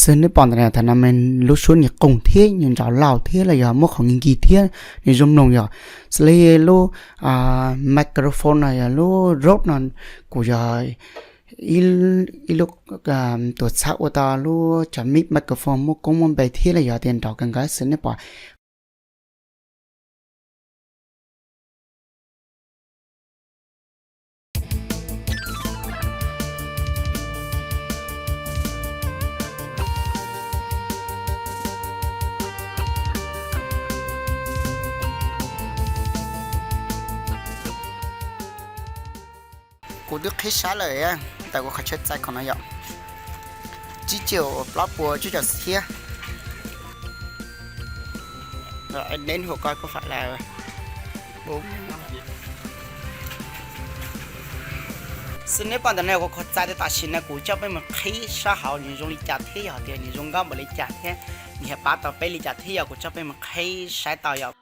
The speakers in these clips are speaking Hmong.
Xws nej pom ntawm no, thaum no mas lub suab nws qoos thiab nws nrov laus thiab los yog muaj qhov nkig nkig thiab nws zoo mloog yom. Xws li lub microphone no yog lub Rode no, kuv yog ib lub tuam txhab ua tau lub cov mic microphone muaj koob muaj npe thiab los yog tias nrov kawg nkaus xwb nej pom. Kuv twb qhib sab lawm ntawm kuv qhov chaw txais khoom no yom. Tsib caug plaub puas tsib caug txhiab. Đến hồ coi có phải là bốn. Xws nej pom ntawm no kuv qhov txais tam sim no kuv coj peb mus qhib sab hauv nws zoo li cas thiab yog tias nws zoo nkauj npaum li cas thiab nws pab tau peb li cas thiab yog kuv coj peb mus qhib saib tau yom.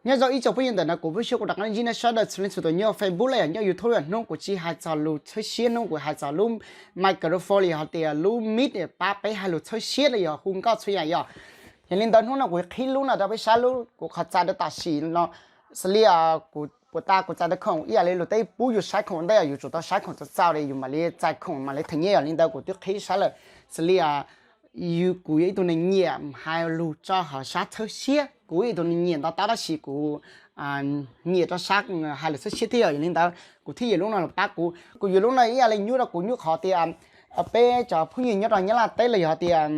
Nyob zoo ib tsoom phooj ywg, ntawm no kuv Vwj Xyooj kuv rov qab ntsib nej sawv daws txhua leej txhua tus nyob Facebook los yog nyob YouTube los yog hnub kuv tsis hais txog lus txhawb siab, hnub kuv hais txog lub microphone los yog tias lub mic pab peb hais lus txhawb siab los yog hu nkauj txhua yam yom. Yog li ntawd hnub no kuv qhib lub no rau peb saib lub kuv qhov txais rau tam sim no. Xws li kuv puas tas kuv txais tau khoom ib yam li luag tej pub yus saib khoom ua ntej, yus tsum tau saib khoom txaus txaus li yus mam li txais khoom mam li theem nyiaj. Yog li ntawd kuv twb qhib sab lawm. Xws li yus, kuv yog ib tug neeg nyiam hais lus rau hauv sab txhawb siab, kuv yog ib tug neeg nyiam nto tab tab sis kuv nyiam rau sab hais lus txhawb siab thiab yom. Yog li ntawd kuv thiaj yuav lub no los pab kuv. Kuv yuav lub no ib yam li nyuaj rau kuv nyuaj qhov tias peb cov phooj ywg nyob rau Nyab Laj teb los yog tias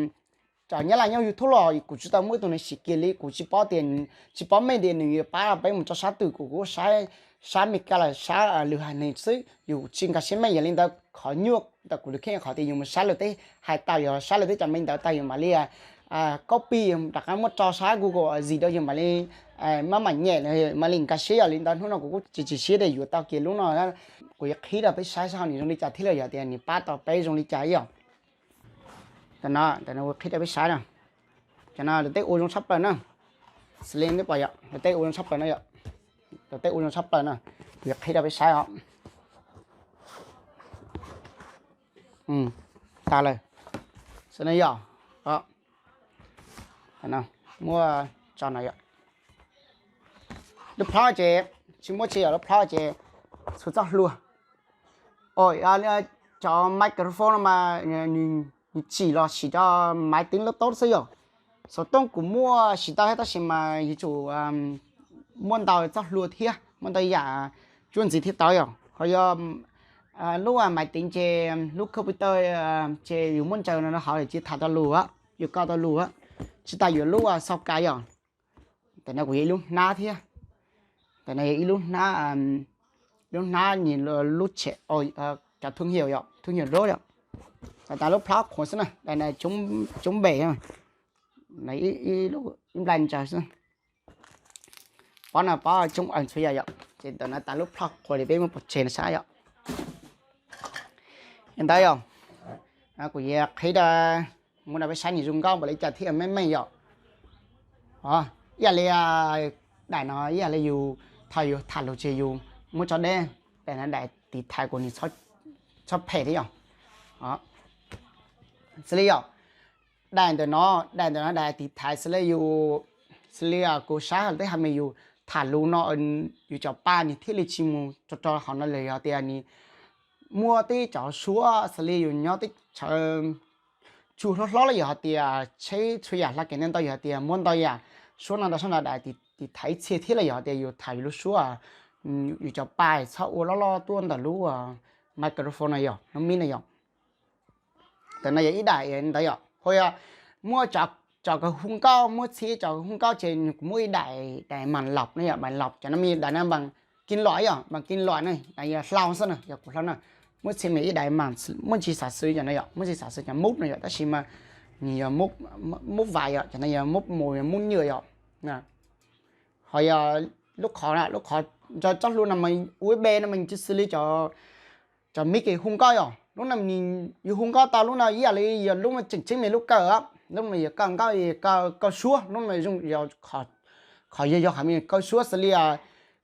cov Nyab Laj nyob YouTube los kuv tsis tau muaj ib tug neeg siv kiag li, kuv tsis paub tias, tsis paub meej tias nws yuav pab peb mus rau sab twg, kuv kuj saib, saib Meskas los sab lwm haiv neeg xwb, yus tsis nkag siab meej. Yog li ntawd qhov nyuaj ntawm kuv lub kheej qhov tias yus mus saib luag tej hais tau, yog saib luag tej cov me ntawd tag yus mam li copy rov qab muab tso sab Google Ads rau yus mam li maj mam nyem mam li nkag siab. Yog li ntawd hnub no kuv kuj tsis tsim siab tias yuav tau kiag lub no. Kuv yuav qhib rau peb saib seb ho nws zoo li cas thiab los yog tias nws pab tau peb zoo li cas yom. Ntawm no, ntawm no kuv qhib rau peb saib no. Cov no luag tej ua zoo tshaj plaws na. Xws li nej pom yom, luag tej ua zoo tshaj plaws no yom. Luag tej ua zoo tshaj plaws na. Kuv yuav qhib rau peb saib os. Tas lawm. Xws no yom. Muab tso no yom. Lub plhob ces tsis muaj tsi yom, lub plhob ces txhua txoj hlua. Cov microphone no mas nws tsim los siv rau maiv teev lub taub xwb yom. Xov tooj kuv muaj siv tau thiab tab sis mas yuav tsum muaj ntau txoj hlua thiab muaj ntau yam cuab ntxiv thiab tau yom. Ho yog lub maiv teev ces lub computer ces yus muab ntsaws no rau hauv ces tham tau lus, yus koj tau lus, tsis tas yuav lub xau ka yom. Ntawm no kuv yog ib lub hnab thiab. Ntawm no yog ib lub hnab, lub hnab nws lub tshem, cov thun hiaum yom, thun hiaum roob yom. Tam tas lub plhob qhuav xwb na, daim no coob npe, ib nplai ntsaws xwb. Pob no pob coob ees txhua yam yom, ces ntawm no tas lub plhob qhuav li peb muab pov tseg no saib yom. Li ntawd yom, kuv yuav qhib rau, muab rau peb saib nws zoo nkauj npaum li cas thiab meej meej yom. Ib yam li daim no ib yam li yus thaum yus tham lus ces yus muab tso deb, daim no daim tiv thaiv kuv nws txhob phem thiab yom. Xws li yom, daim ntawm no, daim ntawm no daim tiv thaiv xws li yus, xws li kuv saib hauv tej ha me yus tham lus no, yus cov pa nws thiaj li tsis mus rau rau hauv no li yog tias nws muaj tej cov suab xws li yus nyob tej chaw tsuag hlob hlob los yog hais tias tsheb txhua yam hla kev ntau ntau yog hais tias muaj ntau yam suab no rau sab no daim tiv thaiv ib txhia thiab los yog hais tias yus tham yus lub suab, yus cov pa txhob ua loj loj tuaj ntawm lub microphone no yom, lub mic no yom. Ntawm no yog ib daim ntawd yom, ho yog muaj cov kawg hu nkauj, muaj txhia cov hu nkauj ces kuv muaj ib daim, daim mas laus no yom, mas laus cov no me daim no mas kij los yom, mas kij los na, daim yog hlau xwb na, yog kuv hlau na. Muaj txhia me ib daim mas muaj ntsis xav xwb cov no yom, muaj ntsis xav xwb cov mub no yom, tab sis mas nws yog mub vais yom, cov no yog mub mus yog mub nyuam yom. Ho yog lub qhov, lub qhov tsob hlua no mas U S B no mas nws tsis xws li cov mic hu nkauj yom. Lub no yus hu nkauj tau lub no ib yam li yog lub no tseem ceeb me lub kawj, lub no yog kawj nkauj, kawj suab, lub no yog qhov yog yog qhov me kawj suab xws li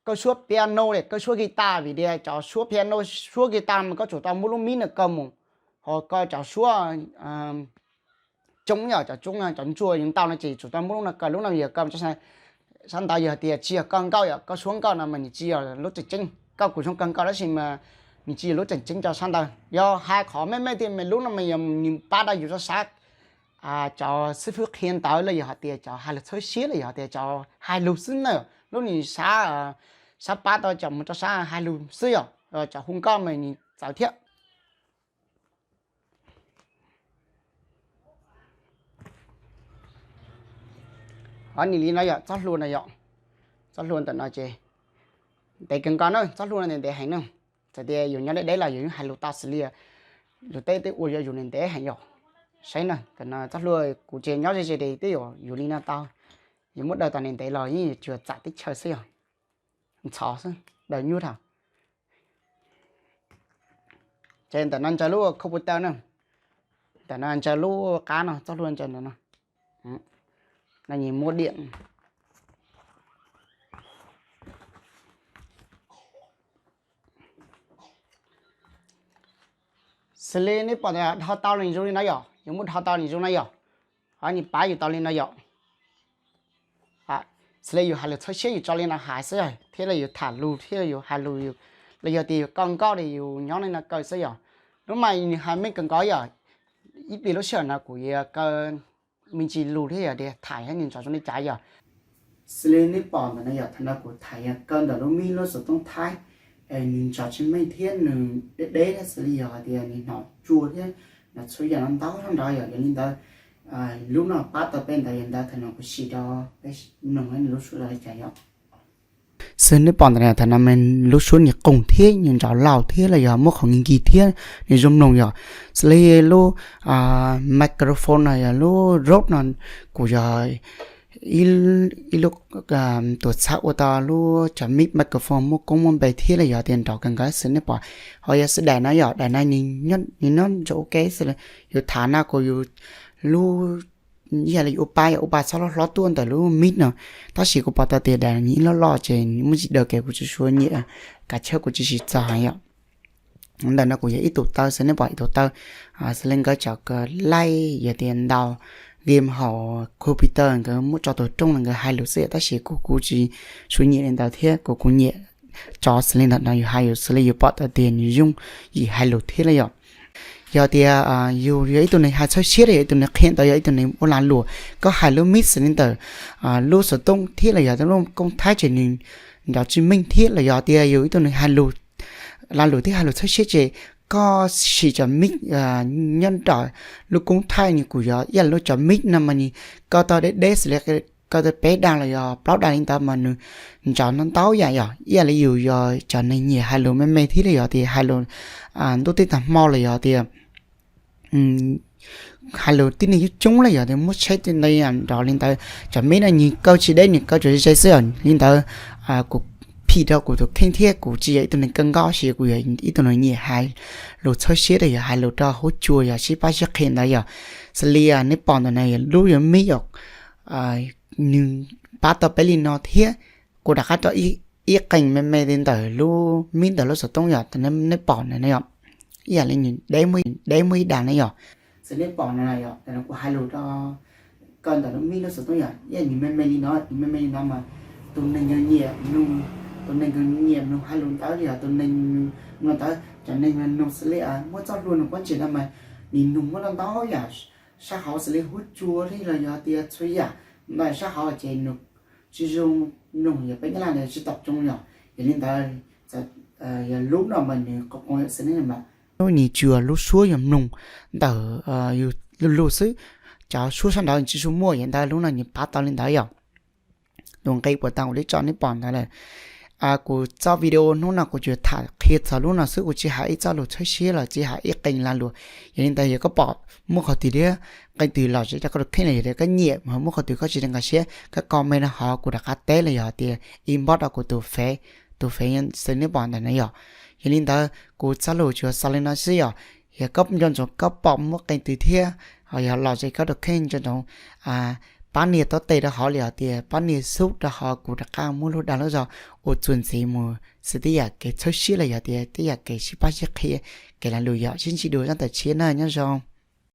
kawj suab piano li kawj suab guitar vim tias cov suab piano suab guitar mas koj tsum tau muab lub mic no kaw mus. Ho koj cov suab coob yom, cov coob cov ntsuag yus ntau no ces tsum tau muab lub no kaw, lub no yog kaw sab ntawd, yog tias tsis yog koj nkauj yom, koj suab nkauj no mas nws tsis yog lub tseem ceeb. Koj kuj zoo kawg nkaus tab sis mas nws tsis yog lub tseem ceeb rau sab ntawd. Yog hais qhov meej meej tiag mas lub no mas yog nws pab rau yus rau sab cov xib fwb qhia ntawv los yog hais tias cov hais lus txhawb siab los yog hais tias cov hais lus xwb na. Lub nws sab, sab pab tau cov mus rau sab hais lus xwb yom, cov hu nkauj mas nws txawv thiab. Ho nws li no yom, txoj hlua no yom, txoj hlua ntawm no ces ntev kawg nkaus na, txoj hlua no ntev ntev heev na. Txawm tias yus nyob deb deb los yus yeej hais lus tau xws li luag tej twb ua yog yus ntev ntev heev yom. Saib na, ntawm no txoj hlua kuv ces nyob ze ze ces twb yus li no tau, yus muab daws tau ntev ntev los yeej yuav tsuas txam teb chaws xwb yom. Ntxhov xwb, daws nyuaj dhau. Ces ntawm no ntsaws lub computer na, ntawm no ntsaws lub qab no, txoj hlua ntsaws ntawm no, no nws muaj diam. Xws li nej pom ntawm no, dhau tau nws zoo li no yom, yus muab dhau tau nws zoo no yom, ho nws pab yus tau li no yom. Xws li yus hais lus txhawb siab yus tso li no hais xwb, thiab los yus tham lus thiab yus hais lus, los yog tias yus koj nkauj li yus nyob li no kaw xwb yom. Lub mas nws hais meej kawg nkaus yom. Ib pliag lub sij hawm no kuv yuav kaw me ntsis lus thiab yog tias tham thiab nws nrov zoo li cas yom. Xws li nej pom ntawm no yom, thaum no kuv tham yog kaw ntawm lub mib lub xov tooj Thaib, nws nrov tsis meej thiab nws deb deb thiab xws li yog hais tias nws hnov cua thiab nws txhua yam no ntau zog nrov yom. Yog li ntawd lub no pab tau peb ntawd, yog ntawd thaum no kuv sim rau peb mloog nws lub suab zoo li cas yom. Xws li nej pom ntawm no, thaum no mas lub suab nws qoos thiab nws nrov laus thiab los yog muaj qhov nkig nkig thiab nws zoo mloog yom. Xws li lub microphone no yog lub Rode no, kuv yog ib lub tuam txhab ua tau lub cov mic microphone muaj koob muaj npe thiab los yog tias nrov kawg nkaus xws li nej pom. Ho yog xws daim no yom, daim no nws nyob ntsoov ua ke xwb, yus tham no kuv yus lub ib yam li yus ua pa, yog ua pa txhob loj hlob tuaj ntawm lub mic no. Tab sis kuv pom tau tias daim no nws ib loj loj ces muaj ntsis daws kev kuv tsis tshua nyiam, kav chawj kuv tsis tsis txog heev yom. Ntawm no kuv yog ib tug taw xwb, nej pom ib tug taw xws li nkawd cov laij yog tias ntaus game hauv computer nkawd muab tso tus rooj los nkawd hais lus xwb yom, tab sis kuv kuv tsis tshua nyiam li ntawd thiab, kuv kuv nyiam tso xws li ntawm no yus hais yus xws li yus pom tau tias nws yooj yim hais lus thiab los yom. Yog tias yus yog ib tug neeg hais txhawb siab los yog ib tug neeg qhia ntawv, yog ib tug neeg ua lag luam, koj hais lub mic xws li ntawm lub xov tooj thiab los yog lub koob Thaib ces nws nrov tsis meej thiab los yog tias yus ib tug neeg hais lus, lag luam thiab hais lus txhawb siab ces koj sim cov mic nyob nram lub koob Thaib nws kuj yog ib yam li lub cov mic no mas nws kaw tau deb deb xws li kaw tau peb daim los yog plaub daim li ntawd mas nws nrov ntau ntau yam yom. Ib yam li yus yog cov neeg nyiam hais lus me me thiab los yog tias hais lus ntuj teb tag hmo los yog tias hais lus tib neeg coob coob los yog tias muab tsheb tej ntawd nrov li ntawd, cov mic no nws kaw tsis deb, nws kaw tsuas ze ze xwb os. Li ntawd kuv phim rau kuv tus kheej thiab kuv tsis yog ib tug neeg kaw nkauj tab sis kuv yog ib tug neeg nyiam hais lus txhawb siab los yog hais lus rau huab cua yog sib pab sib qhia ntawd yom. Xws li nej pom ntawm no yog lub yog mic yom, nws pab tau peb li no thiab. Kuv rov qab rau ib qee me me li ntawm lub mic ntawm lub xov tooj yom, nej pom ntawm no yom, ib yam li nws deb muaj ib daim ne yom. Xws li nej pom no yom, kuv hais lus rau koj ntawm lub mic lub xov tooj yom, ib yam nws me me li no, nws me me li no mas tus neeg nyiam mloog, tus neeg nyiam mloog hais lus ntawd yog tus neeg mloog ntawd, cov neeg mloog xws li muaj txoj hlua nws pob ntseg no mas nws mloog muaj ntau ntau yam sab hauv xws li huab cua li los yog tias txhua yam ntawm sab hauv ces nws tsis zoo mloog, yog peb Nyab Laj ntawd tsis tau tsoo yom. Yog li ntawd yog lub no mas nws qoo qoo xws li no mas lub nws tsuas lub suab yog mloog ntawm yus lug lug xwb, cov suab sab nraud tsis tshua muaj, yog ntawd lub no nws pab tau li ntawd yom. Tus nqe puas tau kuv twb tso nej pom ntawd lawm. Kuv txoj video hnub no kuv tsuas tham qhia txog lub no xwb, kuv tsis hais ib txoj lus txhawb siab los tsis hais ib qee lag luam. Yog li ntawd yog koj pom muaj qhov twg thiab qee twg los zem rau koj tus kheej los yog tias koj nyiam, muaj qhov twg koj tsis nkag siab koj comment rau hauv kuv rov qab teb los yog tias inbox rau kuv tus fev, tus fev xws li nej pom ntawm no yom. Yog li ntawd kuv txoj lus tsuas xaus li no xwb yom. Yog koj nco ntsoov koj pom muaj qee twg thiab ho yog los zem koj tus kheej nco ntsoov pab nias taub tes rau hauv li hais tias pab nias xub rau hauv, kuv rov qab muab lub dag lub zog ua txuas ntxiv mus xws tej yam kev txhawb siab los yog tias tej yam kev sib pab sib qhia, kev lag luam yom, sib ntsib dua zaj tam tshiab na, nyob zoo.